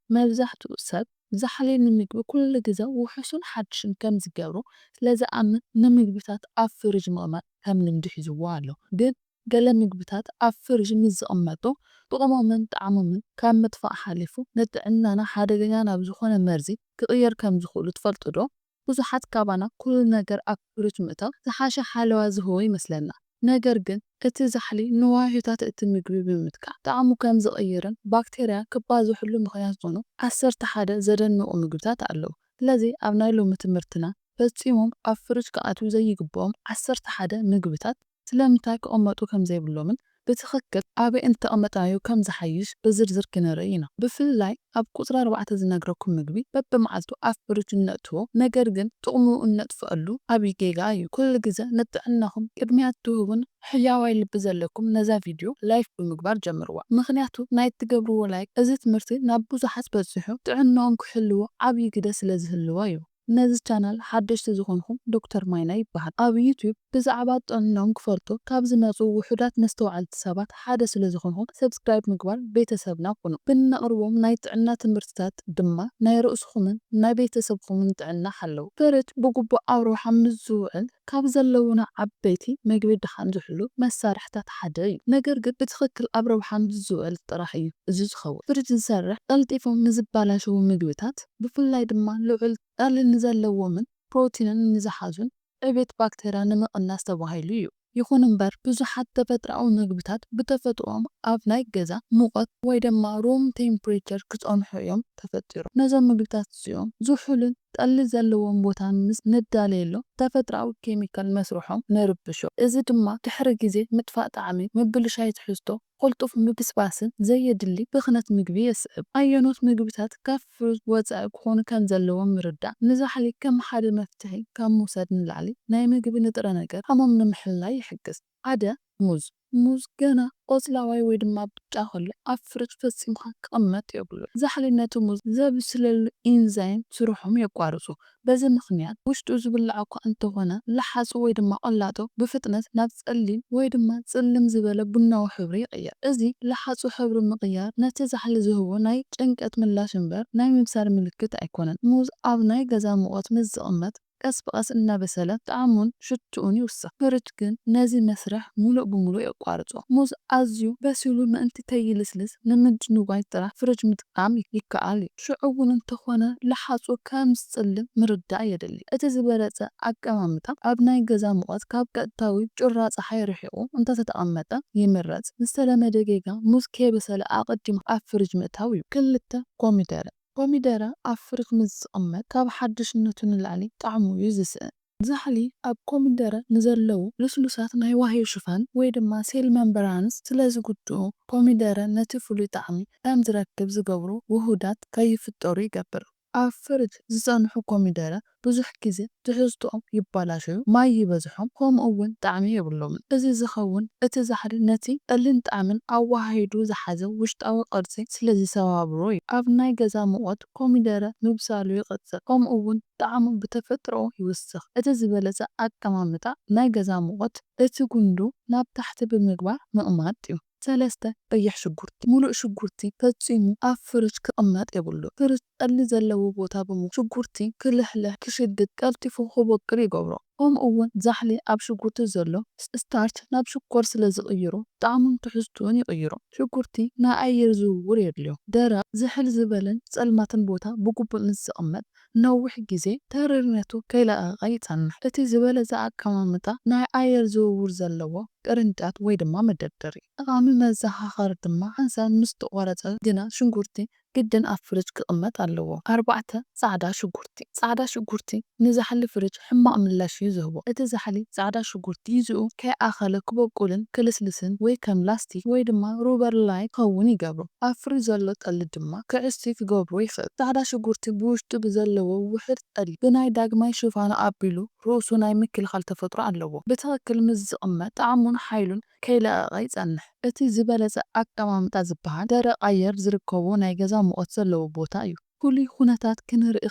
መብዛሕትኡ ሰብ ዛሕሊ ንምግቢ ኩሉ ግዜ ውሑስን ሓድሽን ከም ዝገብሮ ስለ ዝኣምን፣ ንምግብታት ኣብ ፍሪጅ ምቕማጥ ከም ልምዲ ሒዝዎ ኣሎ። ግን ገለ ምግብታት ኣብ ፍሪጅ ምስ ዝቕመጡ፣ ጥቕሞምን ጣዕሞምን ካብ ምጥፋእ ሓሊፉ ንጥዕናና ሓደገኛ ናብ ዝኾነ መርዚ ክቕየር ከም ዝኽእሉ ትፈልጡ ዶ? ብዙሓት ካባና ኩሉ ነገር ኣብ ፍሪጅ ምእታው ዝሓሸ ሓለዋ ዝህቦ ይመስለና። ነገር ግን እቲ ዛሕሊ ንዋህዮታት እቲ ምግቢ ብምጥቃዕ ጣዕሙ ከም ዝቕይርን ባክቴርያ ክባዝሕሉ ምኽንያት ዝኾኑ ዓሰርተ ሓደ ዘደንቑ ምግብታት ኣለዉ። ስለዚ ኣብ ናይ ሎሚ ትምህርትና ፈጺሞም ኣብ ፍሪጅ ክኣትዉ ዘይግብኦም ዓሰርተ ሓደ ምግብታት ስለምንታይ ክቕመጡ ከም ዘይብሎምን ብትኽክል ኣበይ እንተቐመጥናዮ ከም ዝሓይሽ ብዝርዝር ክንርኢ ኢና። ብፍላይ ኣብ ቁጽሪ ኣርባዕተ ዝነግረኩም ምግቢ በብመዓልቱ ኣብ ፍሪጅ እነእትዎ፣ ነገር ግን ጥቕሙ እነጥፍኣሉ ዓብዪ ጌጋ እዩ። ኩሉ ግዜ ንጥዕናኹም ቅድሚያ ትህቡን ሕያዋይ ልቢ ዘለኩም ነዛ ቪድዮ ላይክ ብምግባር ጀምርዋ። ምኽንያቱ ናይ እትገብርዎ ላይክ እዚ ትምህርቲ ናብ ብዙሓት በጺሑ ጥዕናኦም ክሕልዎ ዓብዪ ግደ ስለ ዝህልዎ እዩ። ነዚ ቻናል ሓደሽቲ ዝኾንኩም ዶክተር ማይና ይበሃል። ኣብ ዩቲዩብ ብዛዕባ ጥዕናኦም ክፈልጡ ካብ ዝመጹ ውሑዳት መስተውዓልቲ ሰባት ሓደ ስለ ዝኾንኩም ሰብስክራይብ ምግባር ቤተሰብና ኩኑ። ብነቕርቦም ናይ ጥዕና ትምህርትታት ድማ ናይ ርእስኹምን ናይ ቤተሰብኩምን ጥዕና ሓለዉ። ፍሪጅ ብግቡእ ኣብ ረብሓ ምስ ዝውዕል ካብ ዘለዉና ዓበይቲ ምግቢ ድኻን ዝሕሉ መሳርሕታት ሓደ እዩ። ነገር ግን ብትኽክል ኣብ ረብሓ ምስ ዝውዕል ጥራሕ እዩ እዚ ዝኸውን። ፍሪጅ ዝሰርሕ ቀልጢፎም ንዝባላሸዉ ምግብታት ብፍላይ ድማ ልዑል ጠሊ ንዘለዎምን ፕሮቲንን ንዝሓዙን ዕቤት ባክተርያ ንምቕናስ ተባሂሉ እዩ። ይኹን እምበር ብዙሓት ተፈጥሮኣዊ ምግብታት ብተፈጥሮኦም ኣብ ናይ ገዛ ሙቐት ወይ ድማ ሩም ቴምፕሬቸር ክጸንሑ እዮም ተፈጢሮም። ነዞም ምግብታት እዚኦም ዝሑልን ጠሊ ዘለዎም ቦታ ምስ ንዳለየሎም ተፈጥሮኣዊ ኬሚካል መስርሖም ንርብሾ። እዚ ድማ ድሕሪ ግዜ ምጥፋእ ጣዕሚ፣ ምብልሻይ ትሕዝቶ፣ ቅልጡፍ ምብስባስን ዘየድሊ ብኽነት ምግቢ የስዕብ። ኣየኖት ምግብታት ካብ ፍሪጅ ወጻኢ ክኾኑ ከም ዘለዎም ምርዳእ ንዛሕሊ ከም ሓደ መፍትሒ ካብ ምውሳድ ንላዕሊ ናይ ምግቢ ንጥረ ነገር ሕማም ንምሕላይ ይሕግዝ። ሓደ፣ ሙዝ። ሙዝ ገና ቆጽላዋይ ወይ ድማ ብጫ ከሎ ኣብ ፍሪጅ ፈጺምካ ክቕመጥ የብሉን። ዛሕሊ ነቲ ሙዝ ዘብስለሉ ኢንዛይም ስርሖም የቋርጹ። በዚ ምኽንያት ውሽጡ ዝብላዕ እኳ እንተኾነ ለሓጹ ወይ ድማ ቅላጡ ብፍጥነት ናብ ጸሊም ወይ ድማ ጽልም ዝበለ ቡናዊ ሕብሪ ይቕየር። እዚ ለሓጹ ሕብሪ ምቕያር ነቲ ዛሕሊ ዝህቦ ናይ ጭንቀት ምላሽ እምበር ናይ ምብሳል ምልክት ኣይኮነን። ሙዝ ኣብ ናይ ገዛ ሙቐት ምስ ዝቕመጥ ቀስ ብቐስ እናበሰለ ጣዕሙን ሽትኡን ይውስኽ። ፍሪጅ ግን ነዚ መስርሕ ምሉእ ብምሉእ የቋርጾ። ሙዝ ኣዝዩ በሲሉ ምእንቲ ከይልስልስ ንምድንጓይ ጥራሕ ፍሪጅ ምጥቃም ይከኣል እዩ። ሽዑ እውን እንተኾነ ለሓጹ ከም ዝጽልም ምርዳእ የድሊ። እቲ ዝበለጸ ኣቀማምጣ ኣብ ናይ ገዛ ሙቐት ካብ ቀጥታዊ ጩራ ጸሓይ ርሒቑ እንተተቐመጠ ይምረጽ። ዝተለመደ ጌጋ ሙዝ ከይበሰለ ኣቐዲሙ ኣብ ፍሪጅ ምእታው እዩ። ክልተ፣ ኮሚደረ። ኮሚደረ ኣብ ፍሪጅ ምስ ዝቕመጥ ካብ ሓድሽነቱ ንላዕሊ ጣዕሙ እዩ ዝስእን። ዛሕሊ ኣብ ኮሚደረ ንዘለዉ ልስሉሳት ናይ ዋህዮ ሽፋን ወይ ድማ ሴል መምብራንስ ስለ ዝጉድኡ፣ ኮሚደረ ነቲ ፍሉይ ጣዕሚ ከም ዝረክብ ዝገብሩ ውሁዳት ከይፍጠሩ ይገብር። ኣብ ፍሪጅ ዝጸንሑ ኮሚደረ ብዙሕ ግዜ ትሕዝቶኦም ይባላሸዩ፣ ማይ ይበዝሖም፣ ከምኡ እውን ጣዕሚ የብሎምን። እዚ ዝኸውን እቲ ዛሕሊ ነቲ ጠሊን ጣዕምን ኣወሃሂዱ ዝሓዘ ውሽጣዊ ቅርጺ ስለ ዝሰባብሮ እዩ። ኣብ ናይ ገዛ ሙቐት ኮሚደረ ምብሳሉ ይቕጽል፣ ከምኡ እውን ጣዕሙ ብተፈጥሮኡ ይውስኽ። እቲ ዝበለጸ ኣቀማምጣ ናይ ገዛ ሙቐት እቲ ጉንዱ ናብ ታሕቲ ብምግባር ምቕማጥ እዩ። ሰለስተ፣ ቀይሕ ሽጉርቲ። ሙሉእ ሽጉርቲ ፈጺሙ ኣብ ፍሪጅ ክቕመጥ የብሉን። ፍሪጅ ጠሊ ዘለዎ ቦታ ብምውሳድ ሽጉርቲ ክልሕልሕ፣ ክሽግጥ፣ ቀልጢፉ ክቦቅል ይገብሮ። ከምኡ እውን ዛሕሊ ኣብ ሽጉርቲ ዘሎ ስታርች ናብ ሽኮር ስለ ዝቕይሮ ጣዕሙን ትሕዝትኡን ይቕይሮ። ሽጉርቲ ናይ ኣየር ዝውውር የድልዮ። ደረቕ፣ ዝሕል ዝበለን ጸልማትን ቦታ ብግቡእ ምስ ዝቕመጥ ነዊሕ ግዜ ተሪርነቱ ከይለቐቐ ይጸንሕ። እቲ ዝበለጸ ኣቀማምጣ ናይ ኣየር ዝውውር ዘለዎ ቅርንጫት ወይ ድማ መደርደሪ። ጠቓሚ መዘኻኸሪ ድማ ሓንሳብ ምስ ተቖረጸ ግና ሽጉርቲ ግድን ኣብ ፍሪጅ ክቕመጥ ኣለዎ። ኣርባዕተ፣ ጻዕዳ ሽጉርቲ። ጻዕዳ ሽጉርቲ ንዛሕሊ ፍሪጅ ሕማቕ ምላሽ እዩ ዝህቦ። እቲ ዛሕሊ ጻዕዳ ሽጉርቲ ግዜኡ ከይኣኸለ ክቦቁልን ክልስልስን ወይ ከም ላስቲክ ወይ ድማ ሩበር ላይክ ክኸውን ይገብሮ። ኣብ ፍሪጅ ዘሎ ጠሊ ድማ ክዕሲ ክገብሮ ይኽእል። ጻዕዳ ሽጉርቲ ብውሽጡ ብዘለዎ ውሑድ ጠሊ ብናይ ዳግማይ ሽፋኑ ኣቢሉ ርእሱ ናይ ምክልኻል ተፈጥሮ ኣለዎ። ብትኽክል ምስ ዝቕመጥ ጣዕሙን ሓይሉን ከይለቐቐ ይጸንሕ። እቲ ዝበለጸ ኣቀማምጣ ዝበሃል ደረቕ ኣየር ዝርከቦ ናይ ገዛ ሙቐት ዘለዎ ቦታ እዩ። ፍሉይ ኩነታት ክንርኢ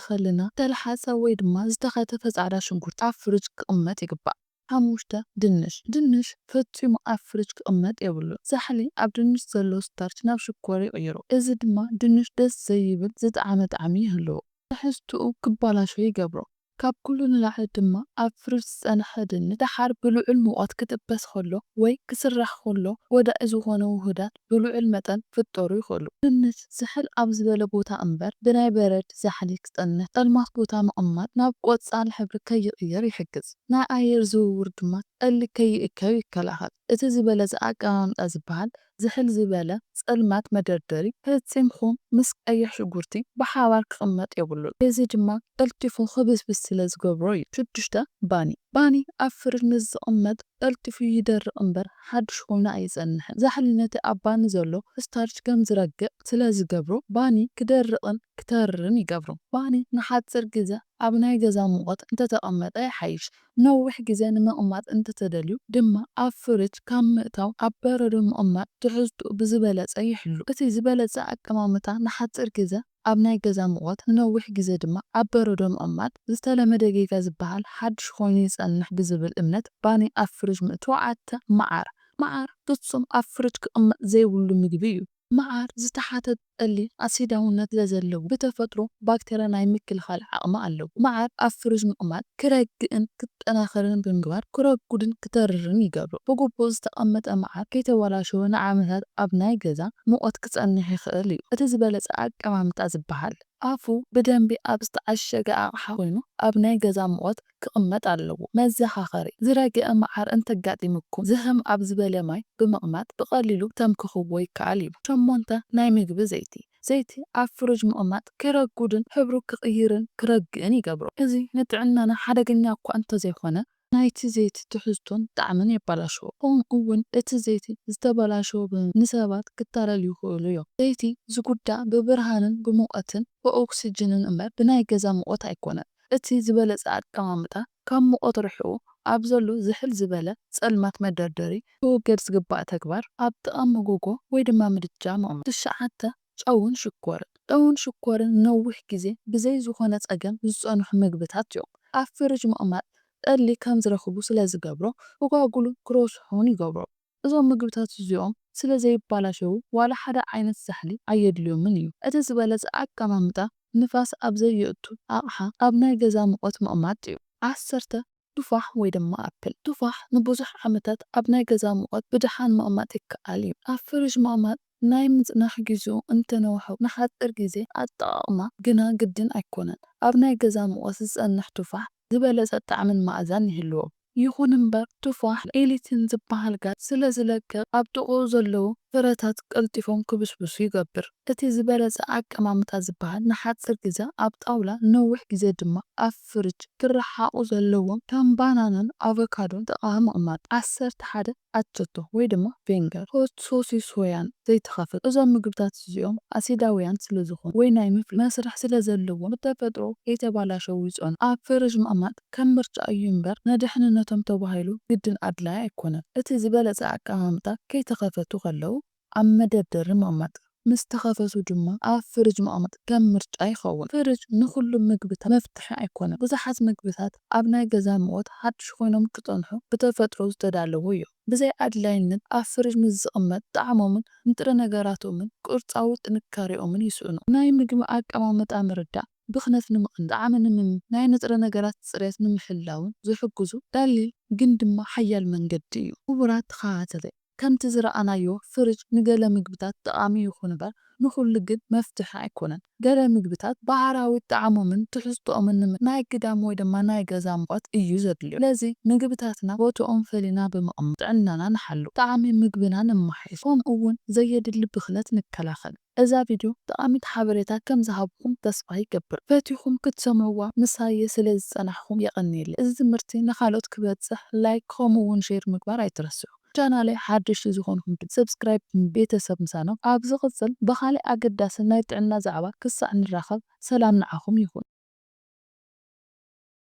ከለና፣ ዝተለሓጸ ወይ ድማ ዝተኸተፈ ጻዕዳ ሽጉርቲ ኣብ ፍሪጅ ክቕመጥ ይግባእ። ሓሙሽተ፣ ድንሽ። ድንሽ ፈጺሙ ኣብ ፍሪጅ ክቕመጥ የብሉን። ዛሕሊ ኣብ ድንሽ ዘሎ ስታርች ናብ ሽኮር ይቕይሮ። እዚ ድማ ድንሽ ደስ ዘይብል ዝጠዓመ ጣዕሚ ይህልዎ። ትሕዝትኡ ክባላሾ ይገብሮ። ካብ ኩሉ ንላዕሊ ድማ ኣብ ፍሪጅ ዝጸንሐ ድንሽ ደሓር ብልዑል ሙቐት ክጥበስ ከሎ ወይ ክስራሕ ከሎ ወዳኢ ዝኾነ ውሁዳት ብልዑል መጠን ክፍጠሩ ይኽእሉ። ድንሽ ዝሕል ኣብ ዝበለ ቦታ እምበር ብናይ በረድ ዛሕሊ ክጸንሕ ጸልማት ቦታ ምቕማጥ ናብ ቆጻል ሕብሪ ከይቕየር ይሕግዝ። ናይ ኣየር ዝውውር ድማ ጠሊ ከይእከብ ይከላኸል። እቲ ዝበለጸ ኣቀማምጣ ዝበሃል ዝሕል ዝበለ ጸልማት መደርደሪ ፈጺምኩም ምስ ቀይሕ ሽጉርቲ ብሓባር ክቕመጥ የብሉን። እዚ ድማ ቀልጢፉ ክብስብስ ስለ ዝገብሮ እዩ። ሽዱሽተ፣ ባኒ። ባኒ ኣብ ፍሪጅ ምስ ዝቕመጥ ቀልጢፉ ይደርቕ እምበር ሓድሽ ኮይኑ ኣይጸንሕን። ዛሕሊ ነቲ ኣብ ባኒ ዘሎ ስታርች ከም ዝረግእ ስለ ዝገብሮ ባኒ ክደርቕን ክተርርን ይገብሮ። ባኒ ንሓጺር ግዜ ኣብ ናይ ገዛ ሙቐት እንተተቐመጠ ይሓይሽ። ነዊሕ ግዜ ንምቕማጥ እንተተደልዩ ድማ ኣብ ፍሪጅ ካብ ምእታው ኣብ በረዶ ምቕማጥ ትሕዝትኡ ብዝበለጸ ይሕሉ። እቲ ዝበለጸ ኣቀማምጣ ንሓጺር ግዜ ኣብ ናይ ገዛ ሙቐት ንነዊሕ ግዜ ድማ ኣብ በረዶ ምቕማጥ ዝተለመደ ጌጋ ዝበሃል ሓድሽ ኮይኑ ይጸንሕ ብዝብል እምነት ባኒ ኣብ ፍሪጅ ምእትው። ሸውዓተ፣ መዓር። መዓር ፍጹም ኣብ ፍሪጅ ክቕመጥ ዘይብሉ ምግቢ እዩ። መዓር ዝተሓተ ጠሊ ኣሲዳውነት ስለ ዘለዎ ብተፈጥሮ ባክተርያ ናይ ምክልኻል ዓቕሚ ኣለዎ። መዓር ኣብ ፍሪጅ ምቕማጥ ክረግእን ክጠናኸርን ብምግባር ክረጉድን ክተርርን ይገብሮ። ብግቡእ ዝተቐመጠ መዓር ከይተበላሸወ ንዓመታት ኣብ ናይ ገዛ ሙቐት ክጸንሕ ይኽእል እዩ። እቲ ዝበለጸ ኣቀማምጣ ዝበሃል ኣፉ ብደንቢ ኣብ ዝተዓሸገ ኣቕሓ ኮይኑ ኣብ ናይ ገዛ ሙቐት ክቕመጥ ኣለዎ። መዘኻኸሪ፣ ዝረግአ መዓር እንተጋጢሙኩም ዝህም ኣብ ዝበለ ማይ ብምቕማጥ ብቐሊሉ ተምክኽዎ ይከኣል እዩ። ሸሞንተ፣ ናይ ምግቢ ዘይቲ። ዘይቲ ኣብ ፍሪጅ ምቕማጥ ክረጉድን ሕብሩ ክቕይርን ክረግእን ይገብሮ። እዚ ንጥዕናና ሓደገኛ እኳ እንተዘይኮነ ናይቲ ዘይቲ ትሕዝቶን ጣዕምን የበላሽዎ። ከምኡ እውን እቲ ዘይቲ ዝተበላሸወ ብ-፣ ንሰባት ክታለል ይኽእሉ እዮም። ዘይቲ ዝጉዳእ ብብርሃንን ብሙቐትን ብኦክስጅንን እምበር ብናይ ገዛ ሙቐት ኣይኮነን። እቲ ዝበለጸ ኣቀማምጣ ካብ ሙቐት ርሒቑ ኣብ ዘሎ ዝሕል ዝበለ ጸልማት መደርደሪ ክውገድ ዝግባእ ተግባር ኣብ ጥቓ መጎጎ ወይ ድማ ምድጃ ምቕማጥ። ትሽዓተ፣ ጨውን ሽኮርን። ጨውን ሽኮርን ነዊሕ ግዜ ብዘይ ዝኾነ ጸገም ዝጸንሑ ምግብታት እዮም። ኣብ ፍሪጅ ምቕማጥ ጠሊ ከም ዝረኽቡ ስለ ዝገብሮ ክጓጉሉን ክረስሑን ይገብሮ። እዞም ምግብታት እዚኦም ስለ ዘይበላሸዉ ዋላ ሓደ ዓይነት ዛሕሊ ኣየድልዮምን እዩ። እቲ ዝበለጸ ኣቀማምጣ ንፋስ ኣብ ዘየእቱ ኣቕሓ ኣብ ናይ ገዛ ሙቐት ምቕማጥ እዩ። ዓሰርተ፣ ቱፋሕ ወይ ድማ ኣፕል። ቱፋሕ ንብዙሕ ዓመታት ኣብ ናይ ገዛ ሙቐት ብደሓን ምቕማጥ ይከኣል እዩ። ኣብ ፍሪጅ ምቕማጥ ናይ ምጽናሕ ግዜኡ እንተነውሐ ንሓጺር ግዜ ኣጠቓቕማ ግና ግድን ኣይኮነን። ኣብ ናይ ገዛ ሙቐት ዝጸንሕ ቱፋሕ ዝበለጸ ጣዕምን መኣዛን ይህልዎ። ይኹን እምበር ቱፋሕ ኤሊትን ዝበሃል ጋዝ ስለ ዝለቅቕ ኣብ ጥቕኡ ዘለዉ ፍረታት ቀልጢፎም ክብስብሱ ይገብር። እቲ ዝበለጸ ኣቀማምጣ ዝበሃል ንሓጺር ግዜ ኣብ ጣውላ ነዊሕ ግዜ ድማ ኣብ ፍሪጅ ክረሓቑ ዘለዎም ከም ባናናን ኣቮካዶን ጥቓ ምቕማጥ። ዓሰርተ ሓደ ኣቸቶ ወይ ድማ ቬንገር ሆት ሶሲ ሶያን ዘይተኸፍት። እዞም ምግብታት እዚኦም ኣሲዳውያን ስለ ዝኾኑ ወይ ናይ ምፍል መስርሕ ስለ ዘለዎም ብተፈጥሮ ከይተባላሸው ይጸኑ። ኣብ ፍሪጅ ምቕማጥ ከም ምርጫ እዩ እምበር ንድሕንነቶም ተባሂሉ ግድን ኣድላይ ኣይኮነን። እቲ ዝበለጸ ኣቀማምጣ ከይተኸፈቱ ከለዉ ኣብ መደርደሪ ምቕማጥ፣ ምስ ተኸፈቱ ድማ ኣብ ፍሪጅ ምቕማጥ ከም ምርጫ ይኸውን። ፍሪጅ ንኹሉ ምግብታት መፍትሒ ኣይኮነን። ብዙሓት ምግብታት ኣብ ናይ ገዛ ሙቐት ሓድሽ ኮይኖም ክጸንሑ ብተፈጥሮ ዝተዳለዉ እዮም። ብዘይ ኣድላይነት ኣብ ፍሪጅ ምስ ዝቕመጥ ጣዕሞምን ንጥረ ነገራቶምን ቅርጻዊ ጥንካሬኦምን ይስእኑ። ናይ ምግቢ ኣቀማምጣ ምርዳእ ብኽነት ንምቕናስ፣ ጣዕሚ ንምም-፣ ናይ ንጥረ ነገራት ጽሬት ንምሕላውን ዝሕግዙ ቀሊል ግን ድማ ሓያል መንገዲ እዩ። ክቡራት ተኸታተልቲ፣ ከምቲ ዝረኣናዮ ፍሪጅ ንገለ ምግብታት ጠቓሚ ይኹን እምበር ንኹሉ ግን መፍትሒ ኣይኮነን። ገለ ምግብታት ባህራዊ ጣዕሞምን ትሕዝቶኦምን ንመ-፣ ናይ ግዳም ወይ ድማ ናይ ገዛ ሙቐት እዩ ዘድልዮ። ስለዚ ምግብታትና ቦትኦም ፈሊና ብምቕማጥ ጥዕናና ንሓሉ፣ ጣዕሚ ምግብና ነመሓይሽ፣ ከምኡ እውን ዘየድሊ ብኽነት ንከላኸል። እዛ ቪድዮ ጠቓሚት ሓበሬታ ከም ዝሃብኩም ተስፋ ይገብር። ፈቲኹም ክትሰምዕዋ ምሳየ ስለ ዝጸናሕኩም የቐንየለይ። እዚ ትምህርቲ ንኻልኦት ክበጽሕ ላይክ ከምኡ እውን ሼር ምግባር ኣይትረስዑ። ቻናለይ ሓደሽቲ ዝኾንኩም ድማ ሰብስክራይብ ቤተሰብ ምሳኖም። ኣብ ዝቕጽል ብኻልእ ኣገዳሲ ናይ ጥዕና ዛዕባ ክሳዕ ንራኸብ ሰላም ንዓኹም ይኹን።